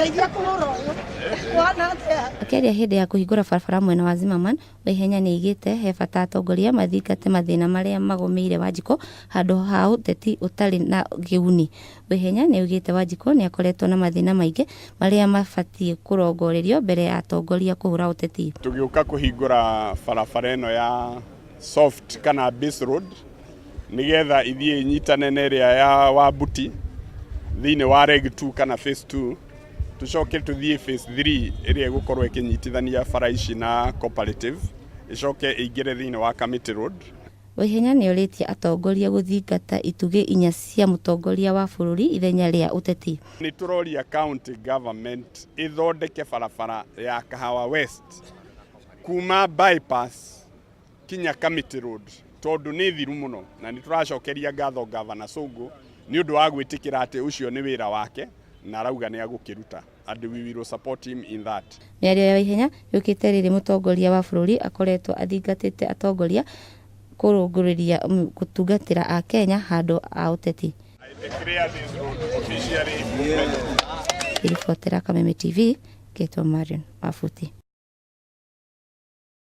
Ndeithia kũhũra ũyũ. Wana atĩa? Akĩaria hĩndĩ ya kũhingũra barabara mwena wa Zimmerman, Waihenya nĩaigĩte he bata atongoria mathingate mathĩna marĩa magũmĩire Wanjikũ handũ ha ũteti ũtarĩ na kĩguni. Waihenya nĩaugĩte Wanjikũ nĩakoretwo na mathĩna maingĩ marĩa mabatiĩ kũrongorerio mbere ya atongoria kũhũra ũteti. Tũgĩũka kũhingũra barabara ĩno ya soft kana base road nĩgetha ithiĩ inyitane na ĩrĩa ya Wabuti thĩinĩ wa reg 2 kana phase 2, tũcoke tũthiĩ phase 3 ĩrĩa ĩgũkorwo ĩkĩnyitithania bara ici na cooperative, ĩcoke ĩingĩre thĩinĩ wa Kamiti Road. Waihenya nĩorĩtie atongoria gũthingata itugĩ inya cia mũtongoria wa bũrũri ithenya rĩa ũteti. Nĩ tũroria county government ĩthondeke barabara ya Kahawa West kuma bypass kinya Kamiti Road tondũ nĩ thiru mũno, na nĩ tũracokeria ngatho Gavana Songo nĩ ũndũ wa gwĩtĩkĩra atĩ ũcio nĩ wĩra wake na arauga nĩ agũkĩruta, and we will support him in that. Mĩario ya Waihenya yũkĩte rĩrĩ mũtongoria wa bũrũri akoretwo athingatĩte atongoria kũrũngũrĩria gũtungatĩra akenya handũ ha ũteti. I declare this road officially open. Ngĩribotera Kameme TV, ngetwo Marion Mabuti.